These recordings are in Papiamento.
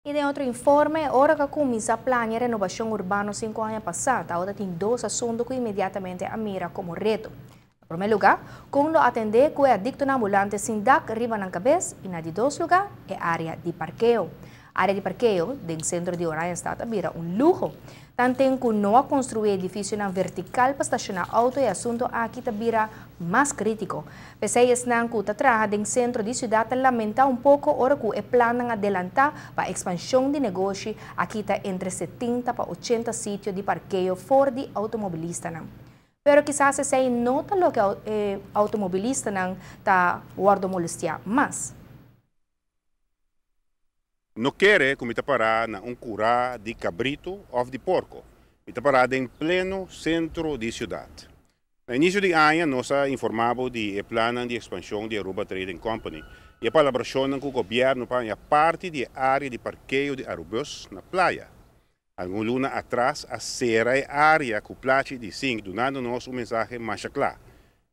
I den otro informe, ora ku kuminsá plania renobashon urbano 5 aña pasá, tabatin dos asuntu ku inmediatamente a mira komo reto. Na promé lugá, kon atendé ku e adikto ambulante sin dak riba nan kabes i na di dos lugá, e área di parkeo. Área di parkeo den sentro di Oranjestad a bira un luho. Tanten ku no a konstruí edifisio vertikal pa stashoná outo e asuntu aki ta bira mas krítiko. P'esei esnan ku ta traha den sentro di siudat ta lamentá un poko ora ku e plan adelantá pa ekspanshon di negoshi a kita entre 70 pa 80 sitio di parkeo for di outomobilistanan. Pero kisas esei no ta loke outomobilistanan ta wòrdu molestiá mas. No kere ku mi ta pará na un kurá di kabritu òf di porko. Mi ta pará den pleno sentro di siudat. Na inisio di aña, nos a informá di plan di ekspanshon di Aruba Trading Company i e palabrashon ku gobièrnu pa parti di área di parkeo di Arubus na Playa. Algun luna atras, a sera e área ku plachi di zink, dunando nos un mensahe mas kla.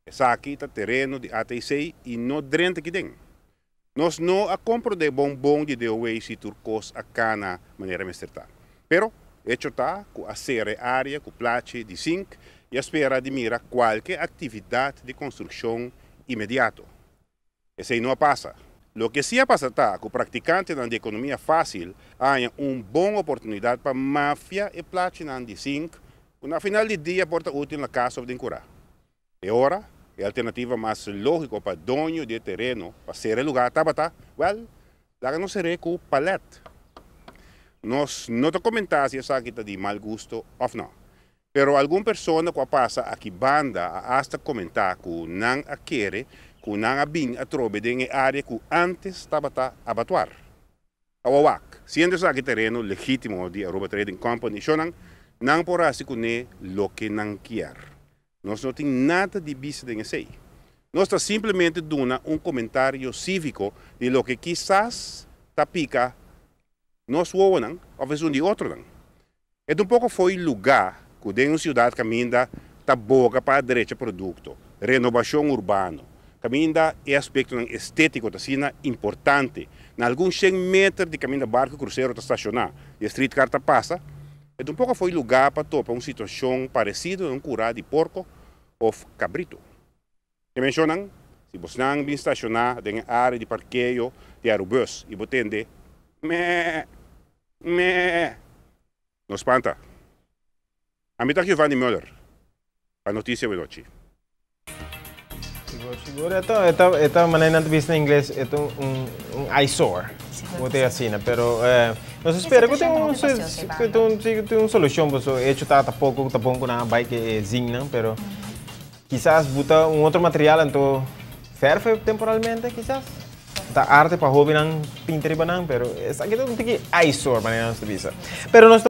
Esaki ta tereno di ATC i no drenta aki den. Nos no a komprondé bon bon di DOW si tur kos a kana manera mester ta. Pero, hecho ta ku a sera e área ku plachi di zink i a spera di mira kualke aktividat di konstrukshon inmediato. Esei no a pasa. Loke sí a pasa ta ku praktikantenan di ekonomia fásil a haña un bon oportunidat pa mafia e plachinan di zink, na final di dia por ta útil na kas òf den kurá. I ora, e alternativa mas lógiko pa doño di tereno pa sera e lugá tabata, well, laga nos ser'é ku palèt. Nos no ta komentá si esaki ta di mal gusto òf no. Pero algun persona ku a pasa aki banda a hasta komentá ku nan a kere ku nan a bin atrobe den e área ku antes tabata abatuar. Awor wak, siendo esaki tereno legítimo di Aruba Trading Company, shonnan, nan por hasi kuné loke nan kier. Nos no tin nada di bisa den esei. Nos ta simplemente duna un komentario síviko di loke kisas ta pika nos wowonan òf esun di otronan. E un poko fo'i lugá ku den un siudat kaminda ta boga pa drecha produkto, renobashon urbano, kaminda e aspekto estétiko ta asina importante. Na algun 100 meter di kaminda barku krusero ta stashoná i streetcar ta pasa, e un poko fo'i lugá pa topa un situashon paresido na un kurá di porko òf kabritu. E menshonan, si bo bin stashoná den área di parkeo di Arubus i bo tende, me, me, no spanta. Ami ta Giovanni Müller, pa Notisia Awe Nochi. Sigur, sigur. E ta manera nan ta bisa na ingles, e ta un eyesore. Bo ta asina, pero nos ta spera ku tin un solushon, pasobra hecho ta poko ta bon ku nan bai ku e zink nan, pero kisas buta un otro material, anto verf temporalmente kisas. Ta arte pa hóbennan pinta riba nan, pero esaki ta un tiki eyesore, manera nos ta bisa. Pero nos